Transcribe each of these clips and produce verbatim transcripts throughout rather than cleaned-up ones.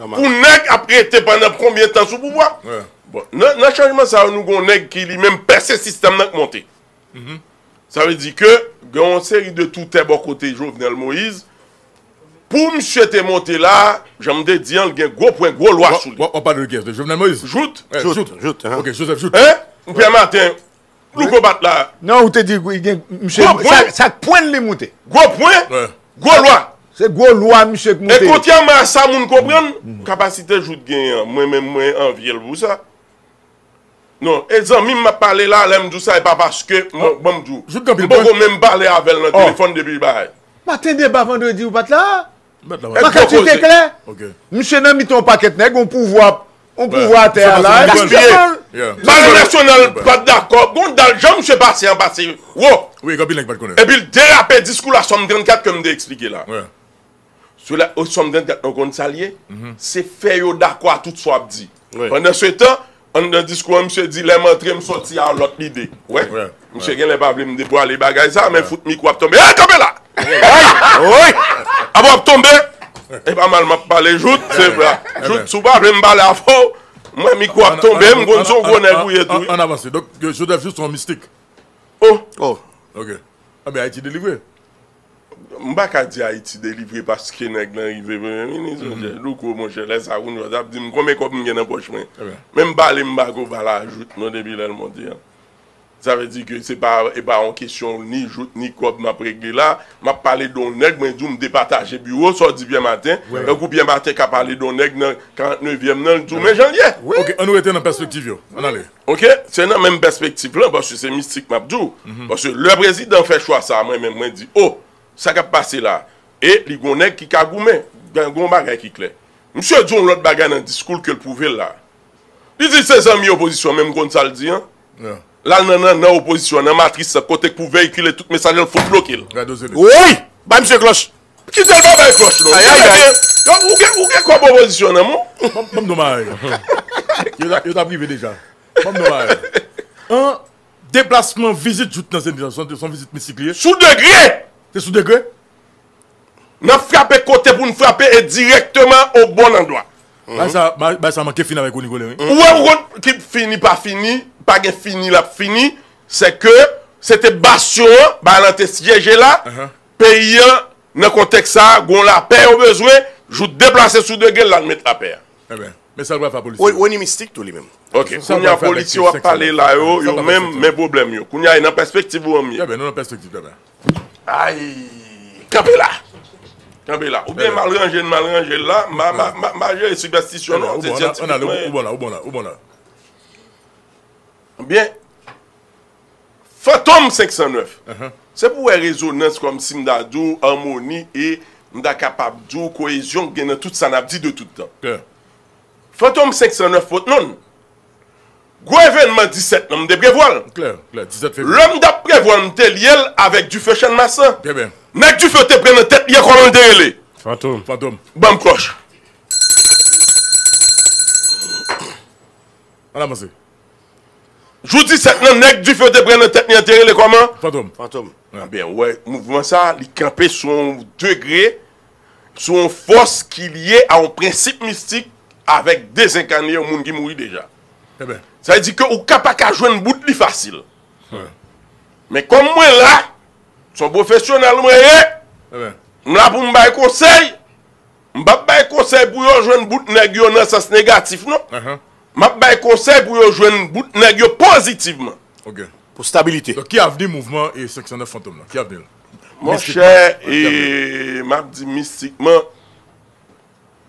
Pou nèg ap rete pandan konbyen tan sou pouvwa? Bon, nan, nan chanjman sa yo, nou gon nèg ki li menm pèse sistèm nan k monte. Sa vle di ke gen yon seri de toutè bò kote Jovenel Moïse. Pou misye te monte la, jan m te di an, l gen gwo pwen, gwo lwa sou li. W ap pale de kiyès? De Jovenel Moïse? Jout. Jout. Jout. Ok, Joseph Jout. Hein? Ou pè maten, Louko bat la. Non, ou te di, gen, misye, sa, sa k pwen li moute. Gwo pwen, gwo lwa. Se gwo lwa misye k moute. E kontrèman a sa moun konprann, kapasite Jout genyen an, mwen menm mwen anvye l pou sa. Non, e zanmi m m ap pale la, lè m di w sa, e pa paske, mwen, ban m di w, m poko menm pale avè l nan telefòn depi bagay. Maten deba vandredi ou pa t la? Makanti te klè. Misye nan mitan yon pakèt nèg, yon pouvwa, yon pouvwa atè a la. Misye pran. Bal Nasyonal pa t dakò. Gon dal jan misye pase an pase wo. Epi l derape diskou la sòm trannkat ke m te eksplike la. Sou la, o sòm trannkat nou konn sa l ye? Se fè yo dakò a tout sa w ap di. Pandansetan, anndan diskou an, misye di, lè m antre, m sòti a yon lòt lide. Wè? Misye genlè pa vle m devwale bagay sa, men fout mikwo ap tonbe. Ey, kanpe la! Ey! Ap ap tonbe! E pa mal m ap pale, Jout, se vre. Jout, si w pa vle m pale avè w, mwen mikwo ap tonbe, m konn se yon gwo nèg ou ye tou, wi. Ann avanse. Donk, Joseph Jout se yon mistik. Oh! Ok. Anben, Ayiti delivre. M pa ka di Ayiti delivre paske nèg lan rive premye minis, monchè. Louko, monchè, lè sa a, kounye a, w t ap di m konbyen kòb m gen nan pòch mwen. Men m pale, m pa ko pale a Jout non depi lè l monte an. Sa vle di ke se pa, e pa yon kesyon ni Jout, ni kòb m ap regle la. M ap pale de yon nèg, mwen di w m depataje biwo, sa w di Pyè Maten. Tankou Pyè Maten ka pale de yon nèg nan karannnevyèm nan, l di w men jan l ye. Ok, ann nou rete nan pèspektiv yo. Ann ale. Ok, se nan menm pèspektiv lan, paske se mistik m ap di w. Paske lè prezidan fè chwa sa a, mwen menm, mwen di, o, sa k ap pase la? E li gon nèg ki ka goumen, gen gon bagay ki klè. Misye di yon lòt bagay nan diskou l ke l pwouve l la. Li di se zanmi opozisyon, men m konn sa l di an. L al nan, nan, nan opozisyon, nan matris lan, kote k pou veyikile tout mesaj lan, l fout bloke l. Woy! Bay misye klòch! Kite l pa bay klòch non. Ou gen, ou gen kòb opozisyon nan men w. Ban m, ban m di w bagay. Yo t ap, yo t ap rive deja. Ban m di w bagay. An deplasman vizit Jout nan Zenith, se yon, se yon vizit mistik li ye. Sou degre! Se sou degre? N ap frape kote pou n frape e dirèkteman o bon landwa. Bagay sa, bagay, bagay sa manke fini avèk Rony Colin, wi. Ou wè, ou konn ki fini pa fini, pa gen fini l ap fini, se ke se te basyon an, bagay lan te syeje la, peyi an, nan kontèks sa a, gon lapè yo bezwen, Jout deplase sou degre l al met lapè a. Ebyen, men sa l pral fè a polisye yo. Rony mistik tou li menm. Ok, kounye a polisye w ap pale la yo, yo menm, men pwoblèm yo. Kounye a, e nan pèspektiv ou an m ye. Ebyen, nou nan pèspektiv, ebyen. Ay, kanpe la. Kanpe la. Oubyen m al ranje l, m al ranje l la, m a, m a, m a, m a jere sipèstisyon non, se syantifikman. Ou bon la, ou bon la, ou bon la. Ebyen, Fantom senk san nèf. Se pou wè rezonans kòmsi m ta di w, amoni e m ta kapab di w koyezyon k gen nan tout sa n ap di de tout tan. Fantom senk san nèf pot non l. Gwo evènman disèt lan, m te prevwa l. Klè, klè, disèt fevriye. Lè m t ap prevwa l, m te lye l avèk Dife Channmasan. Trè byen. Nèg Dife te pran nan tèt li an, kòman l te rele? Fantom. Fantom. Ban m klòch. Ann avanse. Jou disèt lan, nèg Dife te pran nan tèt li an te rele kòman? Fantom. Fantom. Ebyen, ou wè, mouvman sa a, li kanpe sou yon degre, sou yon fòs ki lye a yon prensip mistik avèk dezenkane yon moun ki mouri deja. Sa vle di ke ou ka pa ka jwenn bout li fasil. Men kòm mwen la, se yon pwofesyonèl mwen ye, m la pou m bay konsèy, m p ap bay konsèy pou yo jwenn bout nèg yo nan sans negatif, non. M ap bay konsèy pou yo jwenn bout nèg yo pozitivman. Pou stabilite. Donk, ki avni mouvman e senk san nèf Fantom nan? Ki avni l? Monchè, e, m ap di mistikman,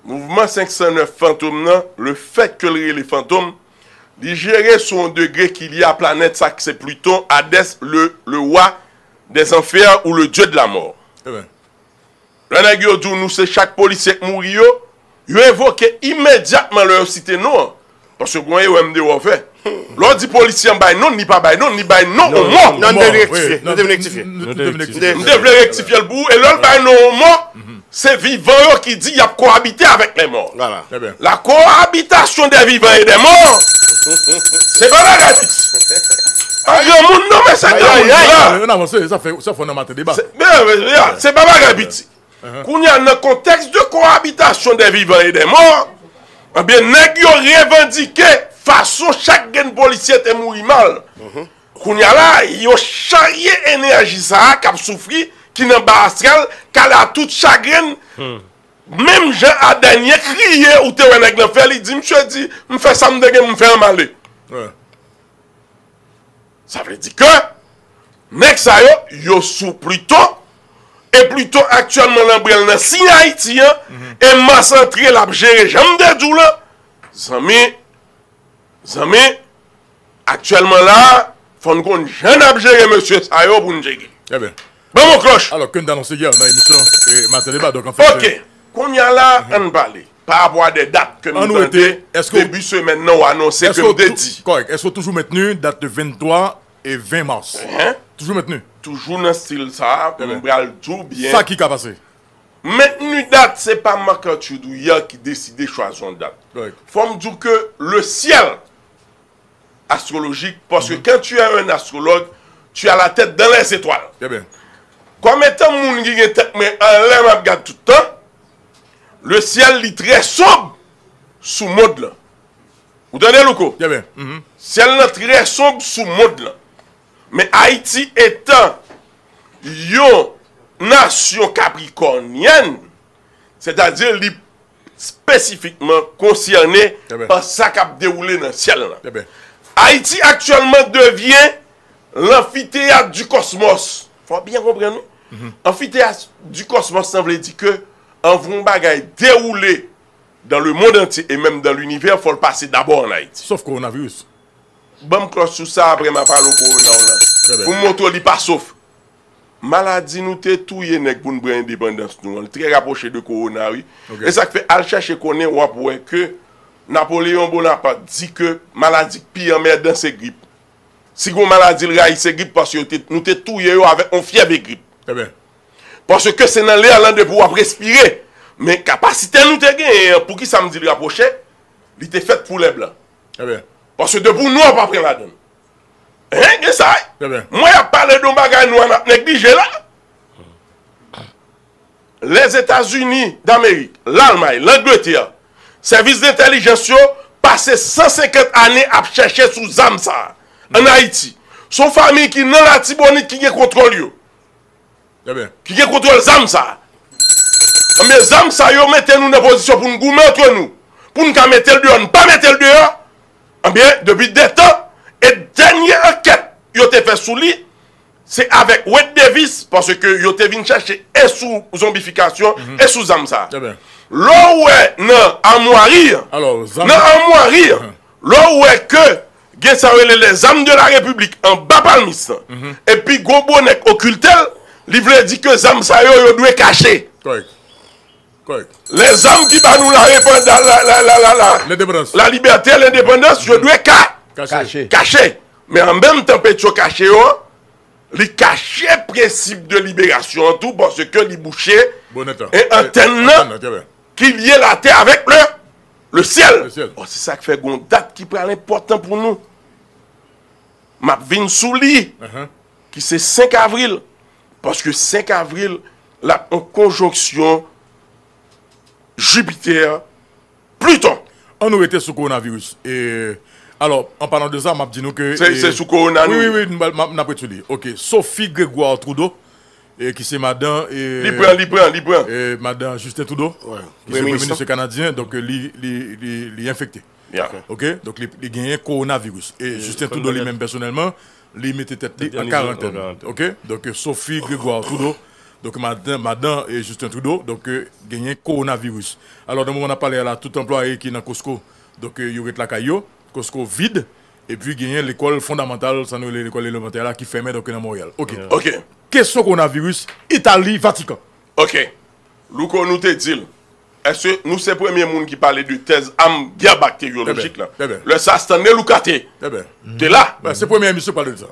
mouvman senk san nèf Fantom nan, lefèt ke l rele Fantom, li jere sou yon degre ki lye a planèt sa k se Pluton, Hadès, le, le roi des enfers ou le dieu de la mort. Lè nèg yo di w nou se chak polisye k mouri yo, yo evoke imedyatman lè yo site non an. Paske gon erè m te wè w fè. Lè w di polisye an bay non, li pa bay non, li bay non o mò. Non, nou te vin rektifye. Nou te vin rektifye. M te vle rektifye l pou ou. E lè l bay non o mò, se vivan yo ki di y ap koabite avèk lèmò. La cohabitation des vivants et des morts, se pa bagay piti. Pa granmoun non, men se granmoun ki la. Ann avanse, sa fè, sa fè nan maten deba. Se pa bagay piti. Kounye a, nan kontèks de cohabitation des vivants et des morts, Ebyen, nèg yo revandike fason chak grenn polisye te mouri mal. Kounye a la, yo charye enèji sa a k ap soufri, ki nan ba astral, k ale a tout chagren, menm jan a dènye kriye ou te wè nèg lan fè, li di, "Misye di, m fè sa m te gen, m fè an m ale." Sa vle di ke nèg sa yo, yo sou Pliton, e Pliton aktyèlman nan bren l nan siy Ayiti an, e mas antre l ap jere, jan m te di w lan. Zanmi, zanmi, aktyèlman la, fò n konn jan n ap jere mesye sa yo pou n jere. Ebyen. Ban m yon klòch. Alors, que nous annonçons hier dans l'émission, eh, Matin Débat, donc en fait, Ok. Kounye a la, ann pale. Pa rapò a de dat ke nou tande, debi semèn nan, w anonse ke m te di. Correct. Est-ce que vous toujou maintenu date de vingt-trois et vingt mars? Hein? Toujou maintenu? Toujou nan stil sa a, m pral di w byen. Sa ki ka pase? Mentni dat, se pa Marc Arthur Drouillard ki deside chwazi yon dat. Correct. Fò m di w ke le ciel astrologique, parce que quand tu es un astrologue, tu as la tête dans les étoiles. Kòm etan moun ki gen tèt mwen anlè m ap gad tout tan, le ciel li trè sonb sou mond lan. Ou tande, Louko? Syèl lan trè sonb sou mond lan. Men Ayiti etan yon nasyon kapikònyèn, sètadi li spesifikman konsène pa sa k ap dewoule nan syèl lan. Ayiti aktyèlman devyen l'amphithéâtre du cosmos. Fò w byen konprann wi. Amphithéâtre du cosmos lan vle di ke anvan yon bagay dewoule dans le monde entier et même dans l'univers, fò l pase dabò ann Ayiti. Sof kowonaviris. Ban m klòch sou sa, apre m a pale w kowona w lan. Pou m montre w li pa sof. Maladi nou te touye nèg pou n pran endepandans nou an, li trè rapwoche de kowona wi. E sa k fè al chèche konnen w ap wè ke Napoleyon Bonaparte di ke maladi k pi anmèdan se grip. Si gon maladi l rayi se grip paske yo te, nou te touye yo avèk yon fyèv e grip. Paske se nan lè lan depi w ap respire. Men kapasite nou te genyen an, poukisa m di l rapwoche, li te fèt pou lè blan. Paske depi w nwa w pa pran ladan l. Hein, gen sa wi. Mwen y ap pale de yon bagay nwa n ap neglije la. Lèzetazini Damerik, Lalmay, Langletè, sèvis dentèlijans yo pase san senkant ane ap chèche sou zam sa a ann Ayiti. Se yon fanmi ki nan Latibonit ki gen kontwòl yo. Ki gen kontwòl zam sa a. Anben, zam sa yo mete nou nan pozisyon pou n goumen antre nou. Pou n ka mete l deyò, n pa mete l deyò. Anben, depi de tan, e dènye ankèt yo te fè sou li, se avèk Wade Davis, paske yo te vin chèche e sou zonbifikasyon, e sou zam sa a. Lè w wè nan amwari an, nan amwari an, lè w wè ke gen sa yo rele les armes de la République anba palmis lan, epi gon bonè k okilte l, li vle di ke zam sa yo, yo dwe kache. Les armes ki ba nou la, la, la, la, la, la, la, la liberté, l'indépendance, yo dwe ka, kache. Men an menm tan Petro kache yo, li kache prensip de liberasyon an tou, paske li bouche antèn nan ki lye latè avèk le, le syèl. Bon, se sa k fè gon dat ki pral enpòtan pou nou. M ap vin sou li, ki se senk avril, paske senk avril, l ap yon konjonksyon Jipitè, Pliton. Ann nou rete sou kowonaviris. E, alò, an palan de sa, m ap di nou ke, se, e, se sou kowona nou. Wi, wi, wi, n ap, n ap ret sou li. Ok, Sophie Grégoire Trudeau, e, ki se madan, e, li pran, li pran, li pran. E, madan Justin Trudeau, ki se premye minis kanadyen, donk, li, li, li, li enfekte. Ok, donk li, li genyen kowonaviris. E Justin Trudeau li menm pèsonèlman, li mete tèt li an karantèn. Ok, donk Sophie Grégoire Trudeau, donk madan, madan e Justin Trudeau, donk genyen kowonaviris. Alò, nan moman n ap pale a la, tout anplwaye ki nan Costco, donk yo ret lakay yo, Costco vid, epi genyen lekòl fondamantal, sa nou rele lekòl elemantè la, ki fèmen, donk nan Monreyal. Ok. Ok. Kesyon kowonaviris, Itali, Vatikan. Ok. Louko, nou te di l. Èske nou se premye moun ki pale de tèz am gè bakteryolojik lan? Lè sa, Stanley Lucca te la. Se premye emisyon k pale de sa.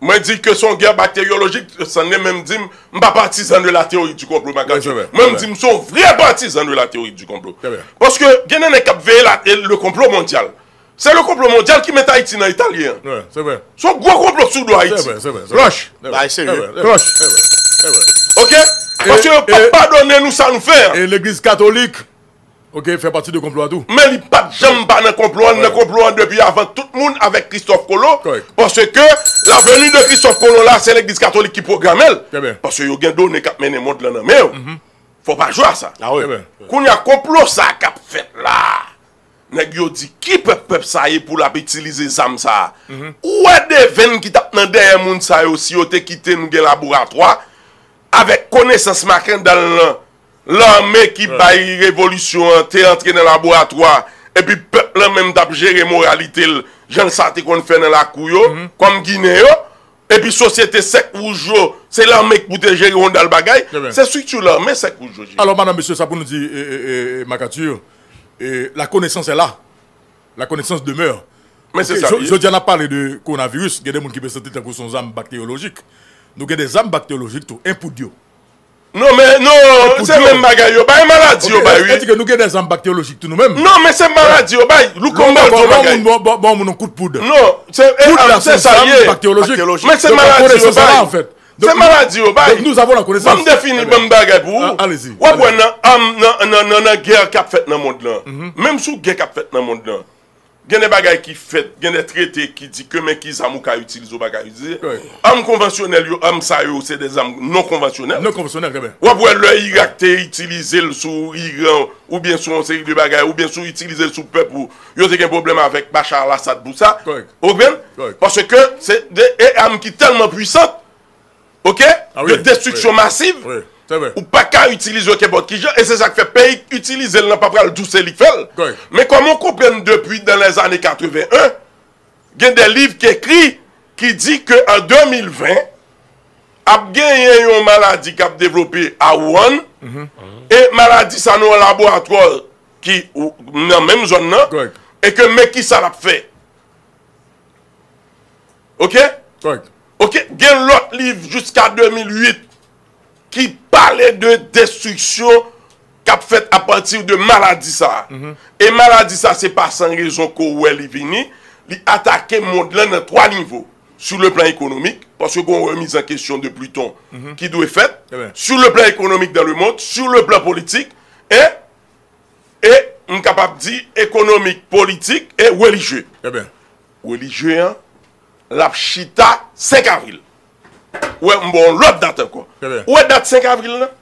Mwen di ke se yon gè bakteryolojik, Stanley menm di m, m pa patizan de la théorie du complot, Marc Arthur. Mwen m di m se yon vrè patizan de la théorie du complot. Paske gen de nèg k ap veye la, le complot mondial. Se le complot mondial ki met Ayiti nan Itali an. Se yon gwo konplo sou do Ayiti. Klòch. Bagay serye. Klòch. Ok? Paske yo p ap padone nou sa nou fè an. E legliz katolik, Ok, fè pati de konplo a tou. Men li pa t janm pa nan konplo a, nan konplo a depi avan tout moun avèk Christophe Colomb. Paske la venue de Christophe Colomb la, se legliz katolik ki pwograme l. Paske yo gen done k ap mennen mond lan nan men yo. Fò pa jwe a sa. Kounye a konplo sa k ap fèt la. Nèg yo di ki pèp pèp sa ye pou l ap itilize zam sa a. Ou wè devenn ki t ap nan dèyè moun sa yo si yo te kite nou gen laboratwa avèk konesans makandal lan, lame ki bay revolisyon an te antre nan laboratwa, epi pèp lan menm t ap jere moralite l, jan l sa te konn fè nan lakou yo, kòm Ginen yo, epi sosyete sèk wouj yo, se lame k pou te jere yon dal bagay, se estrikti lame sèk wouj yo jere. Alò, madanm, mesye, sa pou nou di, e, e, e, e, Marc Arthur, e, la connaissance est là. La connaissance demeure. Men se sa li ye. Jodi a n ap pale de kowonaviris, gen de moun ki prezante tankou se yon zam bakteriyolojik. Nou gen de zam bakteriyolojik tou, enpoud yo. Non, men non, se menm bagay yo bay, maladi yo bay, wi. Èske nou gen de zam bakteriyolojik tou nou menm? Non, men se maladi yo bay. Louko Mbalto bagay. Bon, bon, bon, bon, moun yon kout poud. Non, se, e, se sa li ye. Poud la se yon zam bakteriyolojik. Men se maladi yo bay. Se maladi yo bay. Donk, nous avons la connaissance. Ban m defini, ban m bagay pou ou. W ap wè nan, nan, nan, nan, nan gè k ap fèt nan mond lan. Menm sou gè k ap fèt nan mond lan. Gen de bagay ki fèt, gen de trete ki di ke men ki zam ou ka itilize, ou pa ka itilize. Wi. Zam konvansyonèl yo, zam sa yo, se de zam non konvansyonèl. Non konvansyonèl, trè byen. W ap wè lè Irak te itilize l sou Iran, oubyen sou yon seri de bagay, oubyen sou itilize l sou pèp ou, yo te gen pwoblèm avèk Bashar al-Assad pou sa. Kòrèk. Ou konprann? Kòrèk. Paske se de, e zam ki tèlman pwisan, ok? Ah wi, de destriksyon masiv, wi, se vre. Ou pa ka itilize yo kenpòt ki jan, e se sa k fè peyi k itilize l lan pa pral dou se li k fè l. Kòrèk. Men kòman w konprann depi dans les années quatre-vingt-un, gen de liv k ekri ki di ke an de mil ven, ap genyen yon maladi k ap devlope a Wuhan, e maladi sa nan yon laboratwa ki, ou, nan menm zòn nan, kòrèk, e ke men ki sa l ap fè. Ok? Kòrèk. Ok, gen lòt liv jiska de mil uit ki pale de destriksyon k ap fèt apati de maladi sa a. E maladi sa a, se pa san rezon ke w wè li vini, li atake mond lan nan twa nivo. Sur le plan économique, paske gen yon remise en question de Pluton ki dwe fèt, sur le plan économique dans le monde, sur le plan politique, e e, m kapab di, ekonomik, politik e relijye. Trè byen. Relijye an, l ap chita senk avril. Ou wè, m ba w lòt dat ankò. Trè byen. Ou wè dat senk avril lan?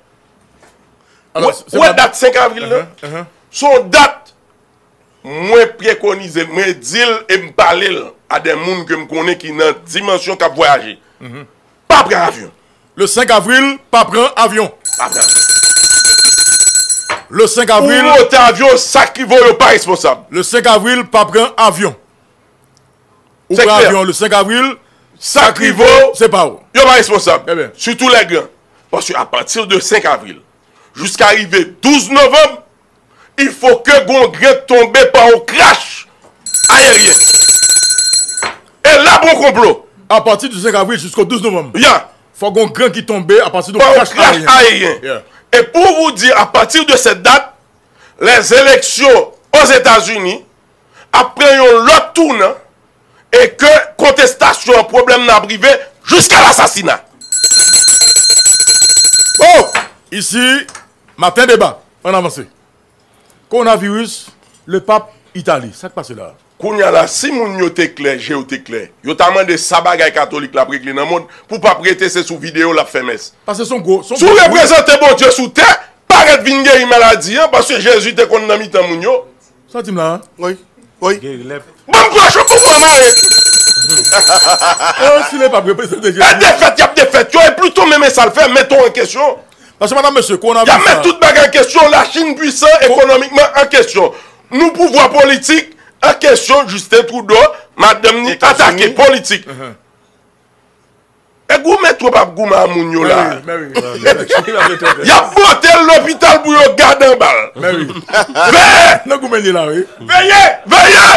Ou wè dat senk avril lan? Se yon dat mwen prekonize l, mwen di l e m pale l a de moun ke m konnen ki nan dimansyon k ap vwayaje. Pa pran avyon. Le senk avril, pa pran avyon. Pa pran avyon. Le senk avril. Ou monte avyon, sa k rive w, yo pa responsab. Le senk avril, pa pran avyon. Ou pran avyon le senk avril, sa k rive w, se pa w. Yo pa responsab. Trè byen. Sitou lè gran. Paske apati de senk avril, jiska rive douz novanm, il faut que gon grenn tonbe pa yon krach ayeryen. E la bon konplo. À partir du cinq avril jusqu'au douze novembre. Ya. Fò gon grenn ki tonbe à partir de krach ayeryen. Pa yon krach ayeryen. Yeah. Et pour vous dire, à partir de cette date, les élections aux États-Unis ap pran yon lòt tounan e ke kontestasyon an, pwoblèm nan ap rive jiska lasasina. Oh! Ici, Matin Débat. Ann avanse. Kowonaviris, le pap, Itali. Sa k pase la a? Kounye a la, si moun yo te klè, je yo te klè, yo ta mande sa bagay katolik la ap regle nan mond, pou pap rete se sou videyo l ap fè mès. Paske se yon gwo, se yon gwo. Si w reprezante Bondye sou tè, parèt vin geri maladi an, paske Jezi te konn nan mitan moun yo. Sa w di m la a? Wi, wi. Geri lèp. Ban m twa cho pou mwen mare. E si le pap reprezante Jezi? E defèt y ap defèt yo, e Pliton menm e sa l fè, mete w an kesyon. Paske, madanm, mesye, kowonaviris la. Y ap met tout bagay an kesyon, Lachin pwisan ekonomikman an kesyon. Nou pouvwa politik an kesyon, Justin Trudeau, madanm ni atake politik. E goumen twòp ap goumen a moun yo la. Y ap pote l lopital pou yo gade anba l. Veye! Nan goumen li la, wi. Veye! Veye!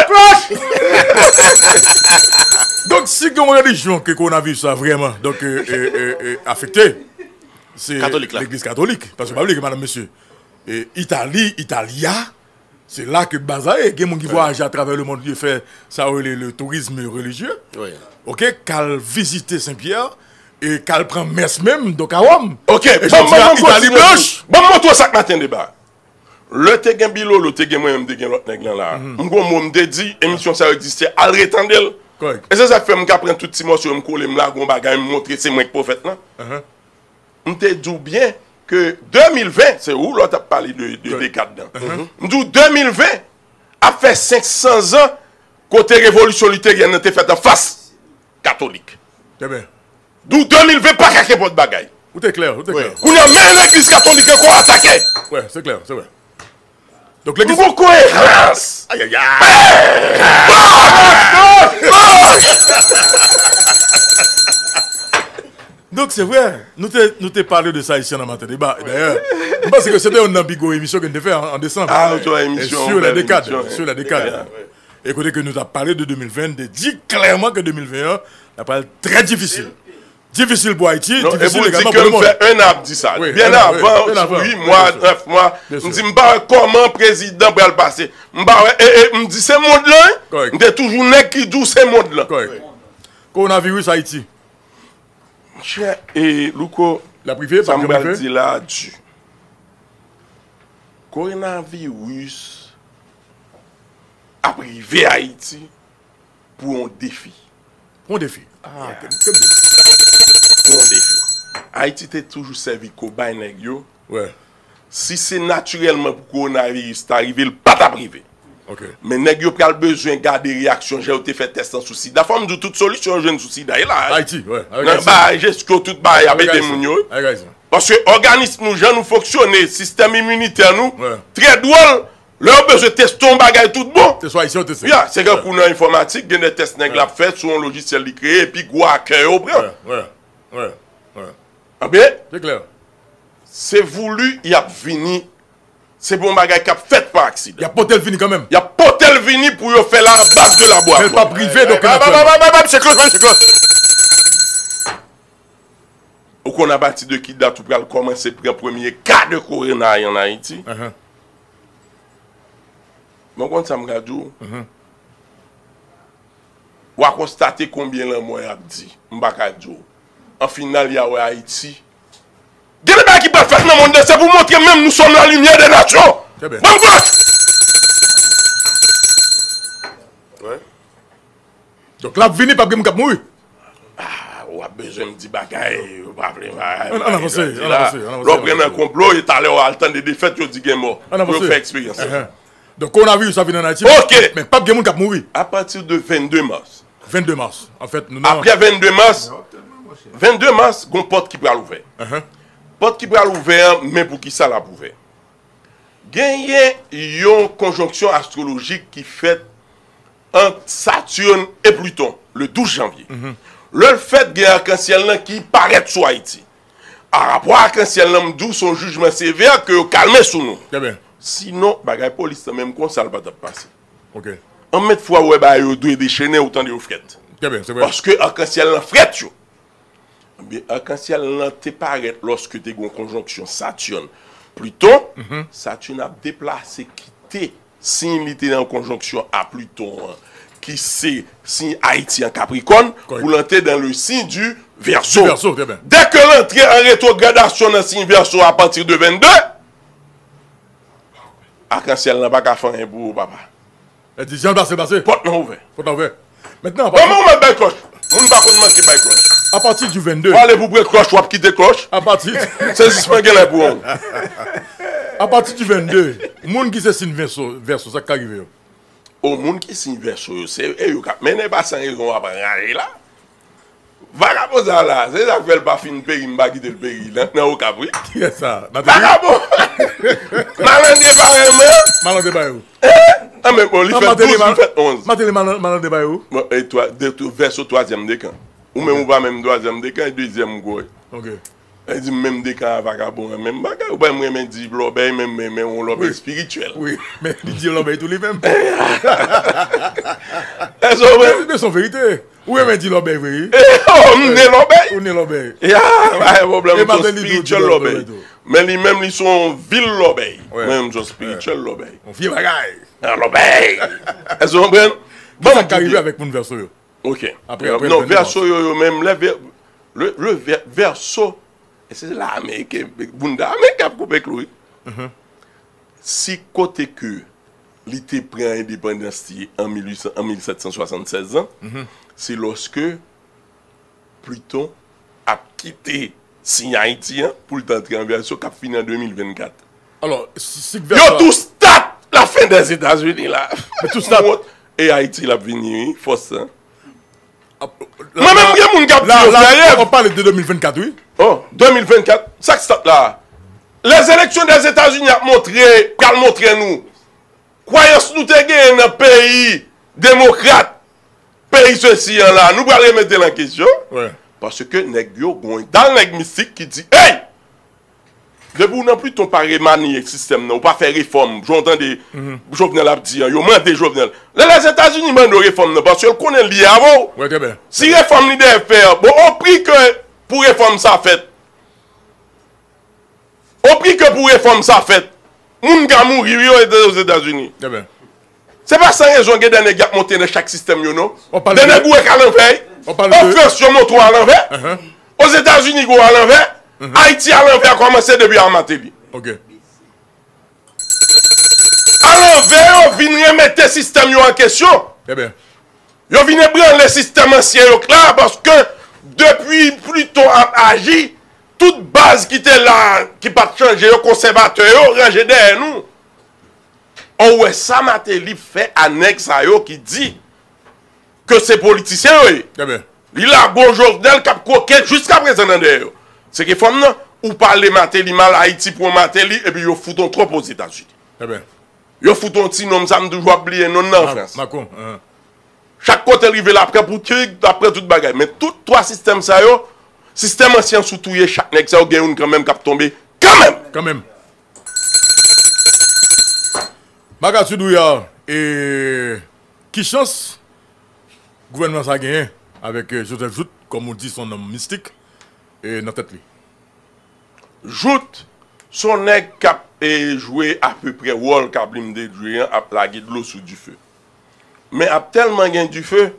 Donk, si gen yon relijyon ke kowonaviris la vrèman, donk, e, e, e, e, afekte, se legliz katolik. Paske pa bliye ke, madanm, mesye, e, Itali, Italia, se la ke baz la ye. Gen moun ki vwayaje atravè lemond, yo fè sa yo rele le tourisme religieux. Ok, k al vizite Sen Pyè, e k al pran mès menm, donk a Wòm. Ok, ban m, ban m, ban m kontinye. Itali blanch. Ban m montre w sa k Matin Débat. Lè te gen Bilolo, te gen mwen menm, te gen lòt nèg lan la. M gon mo m te di, emisyon sa yo egziste, al retande l. E se sa k fè m ka pran tout ti mòso yo, m kole, m lage yon bagay, m montre se mwen k pwofèt lan. M te di w byen ke de mil ven, se ou lè w t ap pale de, de dekad lan. M di w de mil ven ap fè senk san zan kote revolisyon literyen nan te fèt anfas katolik. Trè byen. Di w de mil ven pa ka kenpòt bagay. Ou te klè, ou te klè. Kounye a, menm legliz katolik ankò atake. Wè, se klè, se vre. Donk, legliz. Nou gon koerans. Ayayay. Donk, se vre, nou te, nou te pale de sa isi nan Maten Deba. E dayè, m panse ke se te youn nan pi gwo emisyon ke n te fè an, an desanm. Ah, yon emisyon, sur les décades, sur les décades. E kote ke nou t ap pale de de mil ven, te di klèman ke de mil ven an, l ap pral trè difisil. Difisil pou Ayiti, difisil egalman pou lemonn. Non, e pou di ke m fè en an ap di sa. Byen avan, uit mwa, nèf mwa, m di m pa wè kòman prezidan pral pase. M pa wè, e, e, m di se mond lan, wi. M te toujou nèg ki di w se mond lan. Kowonaviris Ayiti. Monchè, e, Louko, sa m pral di la a di. Kowonaviris ap rive Ayiti pou yon defi. Pou yon defi. Ah, ke, ke defi. Pou yon defi. Ayiti te toujou sèvi kobay nèg yo. Si se natirèlman pou kowonaviris ta rive, l pa t ap rive. Men nèg yo pral bezwen gade reyaksyon jan yo te fè tès lan sou sida. Fò m di w tout solisyon yo jwenn sou sida, e la. Ayiti, wi. Nan bagay jesko, tout bagay ap ede moun yo. Paske òganis nou, jan nou fonksyone, sistèm iminitè nou, trè dwòl, lè yo bezwen teste yon bagay tout bon. Se sou Ayisyen yo teste. Ya, se kankou nan enfòmatik, gen de tès nèg la ap fè sou yon lojisyèl li kreye, epi gwo akè yo pran. Anben, se voulu, y ap vini. Se pa yon bagay k ap fèt pa aksidan. Y ap pote l vini kanmenm. Y ap pote l vini pou yo fè l a baz de laboratwa. Men l p ap rive, donk, natirèlman. Misye klòch, misye klòch. Ou konn apati de ki dat ou pral kòmanse pran premye ka de korona an Ayiti? Mwen konn sa m ka di w. W a konstate konbyen lanmò y ap di. M pa ka di w. An final, y a wè Ayiti. Gen de bagay ki pral fèt nan mond lan, se pou montre menm nous sommes la lumière des nations. Trè byen. Banm klòch! Donk, l ap vini, p ap gen moun k ap mouri. Ah, w ap bezwen m di bagay, ou pa vle bagay. Ann avanse, ann avanse, ann avanse. Lè w pran nan konplo, e talè w al tande defèt, yo di gen mò. Pou yo fè eksperyans. Donk, kowonaviris ap vin ann Ayiti, men p ap gen moun k ap mouri. A pati de vennde mas. Vennde mas. Anfèt, nou nan. Apre vennde mas, vennde mas, gon pòt ki pral ouvè. Pòt ki pral ouvè an, men poukisa l ap ouvè? Genyen yon konjonksyon astwolojik ki fèt ant Saturne e Pluton, le douz janvye. Lè l fèt, gen akansyèl lan ki parèt sou Ayiti. A rapò akansyèl lan, m di w, se yon jijman sevè ke yo kalme sou nou. Sinon, bagay polis lan menm konsa, l pa t ap pase. Anmèt fwa w wè bagay yo dwe dechennen, ou tande yo frèt. Paske akansyèl lan frèt yo. Ebyen, akansyèl lan te parèt lòske te gen yon konjonksyon Saturne Pluton. Saturne ap deplase kite siy li te nan konjonksyon a Pluton an, ki se siy Ayiti an, Capricorne, pou l antre dans le signe du Verseau. Dès que l antre an retwogradasyon nan siy Vèso apati de vennde, akansyèl lan pa ka fè anyen pou ou, papa. Li di, jan l pase, pase. Pòt lan ouvè. Pòt lan ouvè. Mentnan, apati. Kòman ou mèt bay klòch? Moun pa konn manke bay klòch. Apati di vennde. W ale pou pre klòch, w ap kite klòch. Apati. Se jis mwen gen lè pou ou. Apati di vennde, moun ki se siy Vèso, Vèso, sa k ka rive yo? O, moun ki siy Vèso yo, se e yo k ap mennen, pa san rezon w ap anraje la. Vagabon sa la, se sa k fè l pa fin peri, m pa kite l peri nan, nan Okap, wi. Kiyès sa? Mateli? Vagabon! Malandren parèy mwen. Malandren parèy ou? Eh? Anben, bon, li fèt douz, li fèt onz. Mateli malandren parèy ou? Bon, e twa, de, tou, Vèso twazyèm dekan. Ou menm ou pa menm twazyèm dekan, e dezyèm m kwè. Ok. Li di m menm dekan a vagabon an, menm bagay. Ou pa m renmen di lòbèy, menm, menm, menm yon lòbèy espirityèl. Wi, men li di lòbèy tou li menm. Èske w konprann? Men se yon verite. Ou renmen di lòbèy vre, wi. Eh, oh, m ne lòbèy. Ou ne lòbèy. Ya, pa gen pwoblèm, m se yon espirityèl lòbèy. Men li menm, li se yon vil lòbèy. Mwen menm, m se yon espirityèl lòbèy. Yon vye bagay. Yon lòbèy. Èske w konprann? Kisa k ka rive avèk moun Vèso yo? Ok. Apre, apre, non, Vèso yo, yo menm, lè vè-, le, le vè-, Vèso, e se lame ke, bounda ame k ap koupe klou, wi. Mhm. Si kote ke li te pran endepandans li an mil uit san, an mil sèt san swasannsèz an, se lòske Pluton ap kite siy Ayiti an pou l t antre an vèsyon k ap fini an de mil vennkat. Alò, si, si Yo tou stat la fen dèzetazini la. Tou stat. E Ayiti l ap vini, wi, fòs sa. Mwen menm gen moun k ap di yo fè rèv. Ou pale de de mil vennkat, wi. Oh, de mil vennkat, sa k stat la? Lèzeleksyon dèzetazini ap montre, pral montre nou kwayans nou te genyen nan peyi demokrat, peyi sesi an la, nou pral remete l an kesyon. Paske nèg yo gon dal nèg mistik ki di, hey! Depi w nan Pluton pa remaniye sistèm nan, ou pa fè refòm, jan w tande Jovenel ap di an, yo mande Jovenel. Lè Lèzetazini mande w refòm nan, paske l konnen l lye avè w. Si refòm li dèyè fè an, bon, o pri ke pou refòm sa fèt, o pri ke pou refòm sa fèt, moun ka mouri, wi, Ozetazini. Se pa san rezon gen de nèg y ap monte nan chak sistèm yo, non. De nèg ou wè k alanvè, an Frans yo monte w alanvè, Ozetazini gon w alanvè, Ayiti alanvè a kòmanse depi a Mateli. Alanvè yo vin remete sistèm yo an kesyon. Yo vin ebranle sistèm ansyen yo k la, paske depi Pluton ap aji, tout baz ki te la, ki pa t chanje yo, konsèvatè yo, ranje dèyè nou. Ou wè sa Mateli fè a nèg sa yo ki di ke se politisyen yo ye. Li lage yon Jovenel k ap kwoke jiskaprezan nan dèyè yo. Se ke fanm nan, ou pale Mateli mal, Ayiti pran Mateli, epi yo fout yon twòp Ozetazini. Yo fout yon ti nonm, sa m toujou ap bliye non nan an Frans. Chak kote l rive l ap pran pou tig, l ap pran tout bagay. Men tout twa sistèm sa yo, sistèm ansyen sou touye chak nèg sa yo, gen youn kanmenm k ap tonbe kanmenm. Kanmenm. Maga Tuduya, e ki chans gouvènman sa genyen avèk Joseph Jouthe, kòm ou di, se yon nonm mistik, e nan tèt li? Jouthe, se yon nèg k ap e, jwe apeprè wòl Kablim te jwe an, ap lage dlo sou dife. Men ap tèlman gen dife,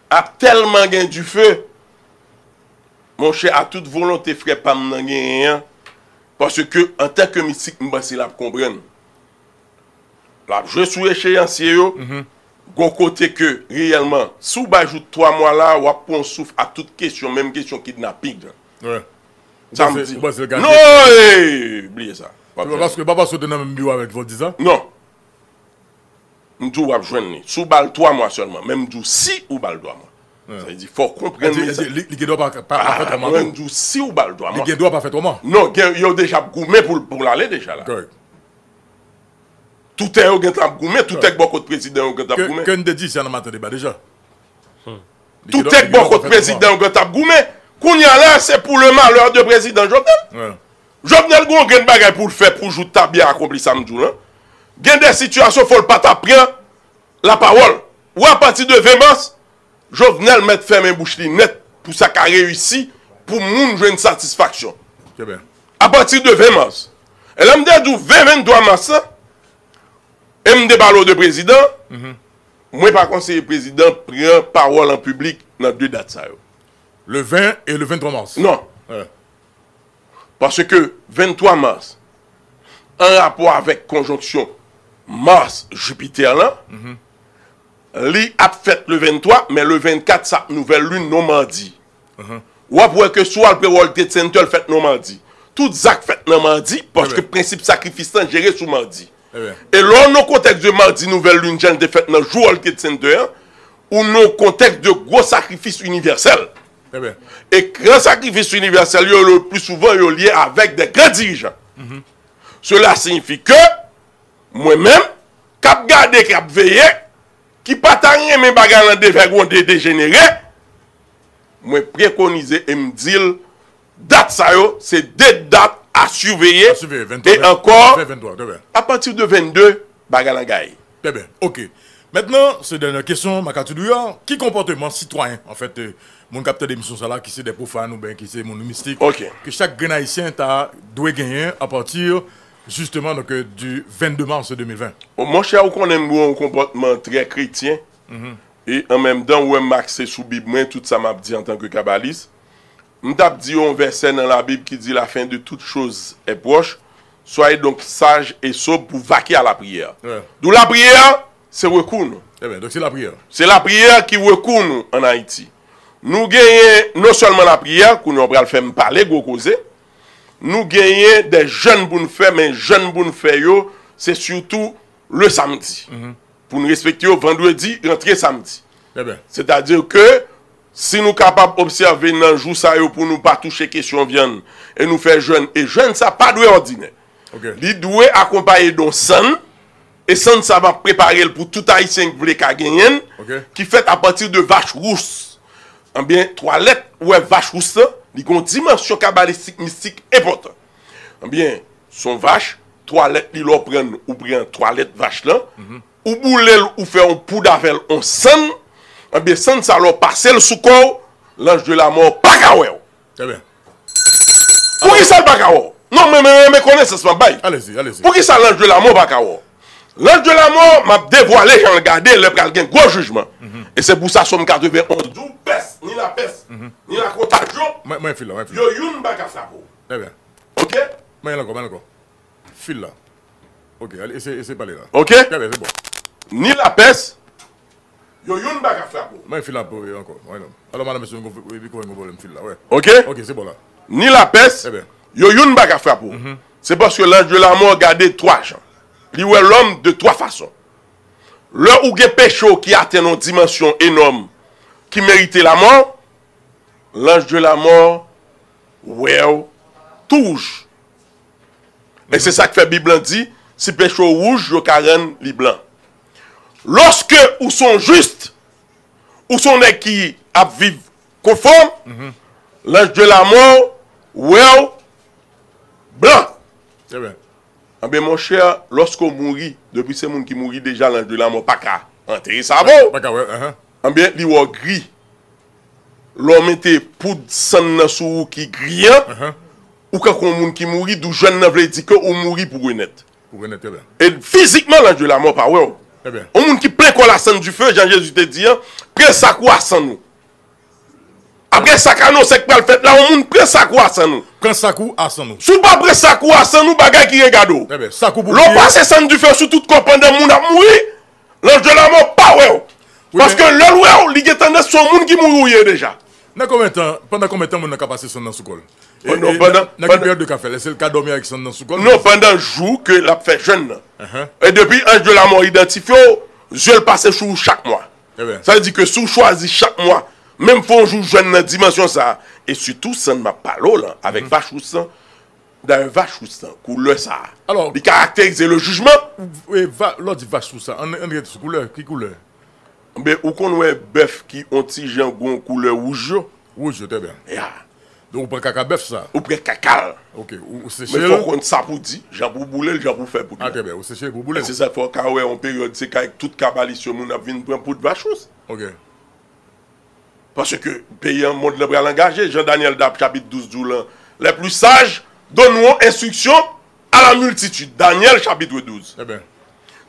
ap tèlman gen dife, monchè, a tout volonte frè pa m nan genyen an, paske antanke mistik, m panse l ap konprann. L ap jwe sou echeyansye yo. Gon kote ke, reyèlman, si w bay Jouthe twa mwa la, w ap pran yon souf a tout kesyon, menm kesyon kidnaping. Sa m di. Non, e, bliye sa. Paske pa paske w te nan menm biwo avèk Voldy sa? Non. M di w w ap jwenn li. Si w ba l twa mwa sèlman, men m di w si ou ba l twa mwa. Sa vle di, fò w konprann mesaj. Li gen dwa pa fè twa mwa tou. Mwen, m di w si ou ba l twa mwa. Li gen dwa pa fè twa mwa. Non, gen, yo deja ap goumen pou l, pou l ale deja la. Toutè yo gentan ap goumen, toutè k bò kot prezidan yo gentan ap goumen. Ke n te di sa nan maten deba deja. Toutè k bò kot prezidan yo gentan ap goumen. Kounye a la, se pou le malè de prezidan Jovenel. Jovenel gen yon grenn bagay pou l fè pou Jouthe ta byen akonpli sa m di w lan. Gen de sitiyasyon fò l pa ta pran lapawòl. Ou wè apati de ven mas, Jovenel mèt fèmen bouch li nèt pou sa ka reyisi, pou moun jwenn satisfaksyon. Apati de ven mas. E lè m te di w ven, venntwa mas lan, e m te pale w de prezidan, mwen pa konseye prezidan pran pawòl an piblik nan de dat sa yo. Le ven e le venntwa mas. Non. Paske venntwa mas, an rapò avèk konjonksyon Mars-Jupiter lan, li ap fèt le venntwa, men le vennkat sa ap nouvèl lin nan madi. W ap wè ke si w al pre World Trade Center, l fèt nan madi. Tout zak fèt nan madi, paske prensip sakrifis lan jere sou madi. E lè w nan kontèks de madi nouvèl lin jan l te fèt nan jou World Trade Center an, ou nan kontèks de gwo sakrifis inivèsèl. E gran sakrifis inivèsèl yo, le pli souvan, yo lye avèk de gran dirijan. Cela signifie que mwen menm, k ap gade, k ap veye, ki pa ta renmen bagay lan devègonde, dejenere, mwen prekonize e m di l, dat sa yo, se de dat a siveye. E ankò, apati de vennde, bagay lan gaye. Trè byen, oke. Mentnan, se dènyè kesyon, Makatidou a, ki konpòteman sitwayen, anfèt, moun k ap tande emisyon sa la, ki se de pwofàn oubyen ki se moun mistik, ke chak grenn ayisyen ta dwe genyen apati, jisteman, donk, di vennde mas de mil ven? Bon, monchè, ou konnen m gen yon konpòtman trè kretyen, e an menm tan, ou wè m akse sou Bib mwen, tout sa m ap di antanke kabalis. M t ap di yon vèsè nan Labib ki di, la fin de toutes choses est proche. Soyez donc sages et sobres pour vaquer à la prière. D'où la prière, se rekou nou. Se lapriyè ki rekou nou ann Ayiti. Nou genyen non sèlman lapriyè, kounye a w pral fè m pale gwo koze, nou genyen de jèn pou n fè, men jèn pou n fè yo, se sitou le samdi. Pou n respekte yo, vandredi rantre samdi. Sètadi ke si nou kapab obsève nan jou sa yo pou nou pa touche kesyon vyann e nou fè jèn, e jèn sa pa dwe òdinè. Li dwe akonpaye d on sann, e sann sa va prepare l pou tout Ayisyen k vle ka genyen l, ki fèt apati de vach wous. Anbyen, twalèt ou wè vach wous lan, li gen yon dimansyon kabalistik mistik enpòtan. Anbyen, s on vach, twalèt li lè w pran l, ou pran twalèt vach lan, ou boule l, ou fè yon poud avè l, yon sann, anbyen sann sa lè w pase l sou kò w, lanj de lamò pa ka wè w. Poukisa l pa ka wè w? Non, men, men, men konesans m ap bay. Poukisa lanj de lamò pa ka wè w? Lanj de lamò, m ap devwale jan l gade lè pral gen gwo jijman. E se pou sa Sòm katrevenn onz di w, pès, ni lapès, ni lakontajyon, yo youn pa ka frape w. Oke? Fil la. Ok, al eseye eseye pale la. Ok? Trè byen, se bon. Ni lapès, yo youn pa ka frape w. Mwen fil la pou ankò. Alò madanm mesye, epi kò yon pwoblèm fil la, wè. Ok? Ok, se bon la. Ni lapès, yo youn pa ka frape w. Se paske lanj de lamò gade twa jan. Li wè lòm de twa fason. Lè ou gen peche w ki atenn yon dimansyon enòm ki merite lamò, lanj de lamò wè w tou wouj. E se sa k fè Bib lan di, si peche w wouj, yo ka rann li blan. Lòske ou s on jis, ou s on nèg ki ap viv konfòm, lanj de lamò wè w blan. Trè byen. Anben monchè, lòske w mouri, depi se moun ki mouri deja, lanj de lamò pa ka antere savo w. Pa ka wè, anhan. Anben li wè w gri. Lè w mete poud sann nan sou ou ki gri an, ou kankou yon moun ki mouri, dou jèn nan vle di ke ou mouri pou renèt. Pou renèt, trè byen. E fizikman, lanj de lamò pa wè w. Trè byen. Yon moun ki plen kò l a sann dife, jan Jezi te di an, pran sak ou a sann ou. Apre sa k anonse k pral fèt la, yon moun pran sak ou a sann ou. Pran sak ou a sann ou. Si w pa pran sak ou a sann ou, bagay ki regade w. Trè byen. Sak ou pou priye. Lè w pase sann dife sou tout kò pandan moun ap mouri, lanj de lamò pa wè w. Paske lè l wè w, li gen tandans se yon moun ki mouri w ye deja. Nan konbyen tan, pandan konbyen tan moun nan ka pase sann nan sou kò l? E, e nan, nan ki peryòd yo ka fè l? Èske l ka dòmi avèk sann nan sou kò l? Non, pandan jou ke l ap fè jèn nan. E depi anj de lamò idantifye w, zye l pase sou ou chak mwa. Sa vle di ke si w chwazi chak mwa, menm fè yon jou jèn nan dimansyon sa a, e sitou sann m ap pale w lan, avèk vach wous lan, dayè vach wous lan, koulè sa a, li karakterize le jijman. Lè w di vach wous la, ann, ann rete sou koulè, ki koulè? Ben, ou konn wè bèf ki on ti jan gon koulè wouj yo? Wouj yo, trè byen. Ya. Donk, ou pran kaka bèf sa? Ou pran kaka l. Ok, ou, ou seche l? Men fò w konn sa pou w di, jan pou w boule l, jan pou w fè poud la. A, trè byen, ou seche l pou w boule l. E se sa k fè w ka wè on peryòd, se ka tout kabalis yo moun ap vin pran poud vach wous. Ok. Paske peyi an, mond lan pral angaje, jan Danyèl dap chapit douz di w lan, les plus sages donneront instruction à la multitude. Danyèl chapit douz. Trè byen.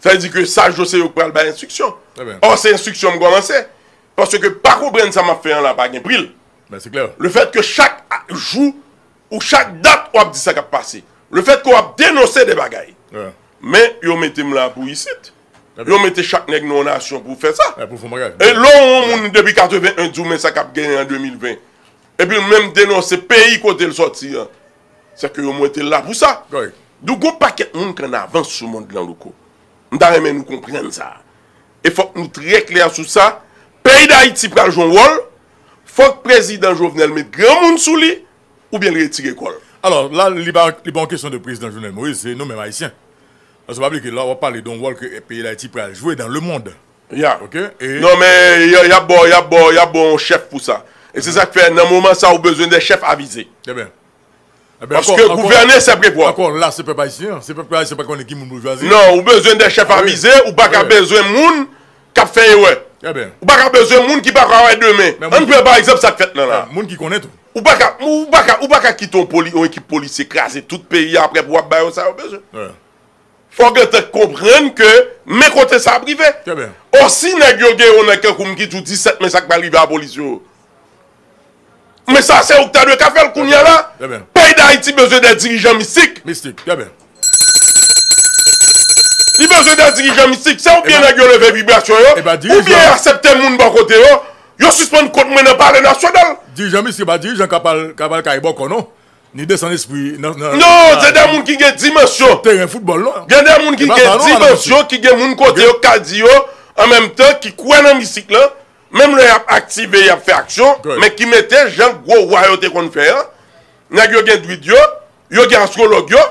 Sa vle di ke saj yo se yo k pral bay enstriksyon. Trè byen. Ò, se enstriksyon m kòmanse. Paske pa konprann sa m ap fè an la pa gen pri l. Men se klè. Lefètke chak jou ou chak dat w ap di sa k ap pase. Lefètke w ap denonse de bagay. Men yo mete m la pou isit. Yo mete chak nèg nan yon nasyon pou fè sa. E lè w wè yon moun depi katreven en di w men sa k ap genyen an de mil ven. Epi l menm denonse peyi kote l sòti an. Sèke yo mete l la pou sa. Donk gon pakèt moun k an avans sou mond lan, Louko. M ta renmen nou konprann sa. E fòk nou trè klè sou sa. Peyi Dayiti pral jwe yon wòl. Fòk prezidan Jovenel met granmoun sou li, oubyen l retire kò l. Alò, la, li pa, li pa yon kesyon de prezidan Jovenel Moïse, se nou menm Ayisyen. Paske pa bliye ke la, w ap pale de yon wòl ke peyi Dayiti pral jwe dans le monde. Ya. Ok? E non, men y, y ap ba w, y ap ba w, y ap ba w yon chèf pou sa. E se sa k fè, nan moman sa, ou bezwen de chèf avize. Trè byen. Paske gouvène, se prevwa. Ankò la, se pèp ayisyen an. Se pèp ayisyen pa konnen ki moun pou l chwazi. Non, ou bezwen de chèf avize, ou pa ka bezwen moun k ap fè erè. Trè byen. Ou pa ka bezwen moun ki pa ka wè demen. Ann pran pa egzanp sa k fèt lan la. Moun ki konnen tou. Ou pa ka, ou pa ka, ou pa ka kite yon poli, yon ekip polisye kraze tout peyi a apre pou w ap ba yo sa yo bezwen. Fò w gentan konprann ke men kote sa ap rive. Ò, si nèg yo gen yon nèg kankou m ki di w disèt men sa k pral rive a polis yo. Men sa se ou k ta dwe ka fè l kounye a la. Peyi Dayiti bezwen de dirijan mistik. Mistik, trè byen. Li bezwen de dirijan mistik. Se oubyen nèg yo leve vibrasyon yo, oubyen y aksepte moun bò kote yo, yo sispann kont mwen nan Palè Nasyonal. Dirijan mistik pa dirijan k ap al, k ap al kay bòkò, non. Ni desann espri nan, nan, non, se de moun ki gen dimansyon. Teren foutbòl, non. Gen de moun ki gen dimansyon, ki gen moun kote yo ka di yo, an menm tan, ki kwè nan mistik lan, menm lè y ap aktive, y ap fè aksyon, men ki mete jan gwo wa yo te konn fè an. Nèg yo gen dwid yo, yo gen astwològ yo,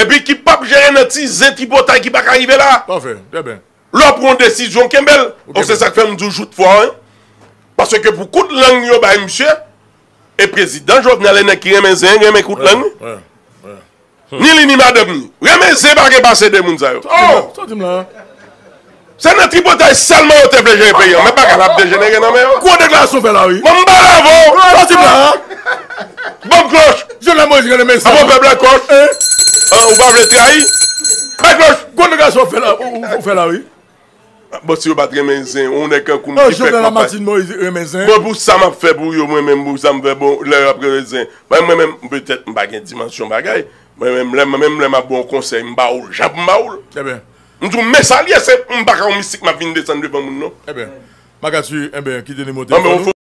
epi ki p ap jere nan ti zen tripotay ki pa ka rive la. Pafè, trè byen. Lè w pran yon desizyon, kenbe l. Bon, se sa k fè m di w jout fò, wi. Paske pou kout lang yo bay misye, e prezidan Jovenel e nèg ki renmen zen, renmen kout lang, wi. Ni li ni madanm ni. Renmen zen pa gen pase de moun sa yo. Oh! Sa w di m la? Se nan tripotay sèlman yo te vle jere peyi an, men bagay la ap dejenere nan men yo. Gwo deklarasyon w fè la, wi. Mwen m pale avè w. Sa w di m la? Ban m klòch. Jovenel Moïse gen renmen zen. Avan pèp la klòch. Hein? An, ou pa vle trayi? Bay klòch. Gwo deklarasyon w fè la, ou, ou, ou fè la, wi. Bon, si yo pa t renmen zen, yon nèg kankou m ki fèk m ap bay. Jovenel Martine Moïse renmen zen. Bon, pou sa m ap fè pou yo, mwen menm, pou sa m fè, bon, lè y ap renmen zen. Mwen, mwen menm, petèt, m pa gen dimansyon bagay. Mwen menm, lè, mwen menm, lè m ap ba w konsèy, m ba w l, jan pou m ba w l. Trè byen. M di w, men sa l ye, se, m pa ka yon mistik, m ap vin desann devan moun, non. Trè byen. Makati, enben, kite li monte. Bon, men, fò nou.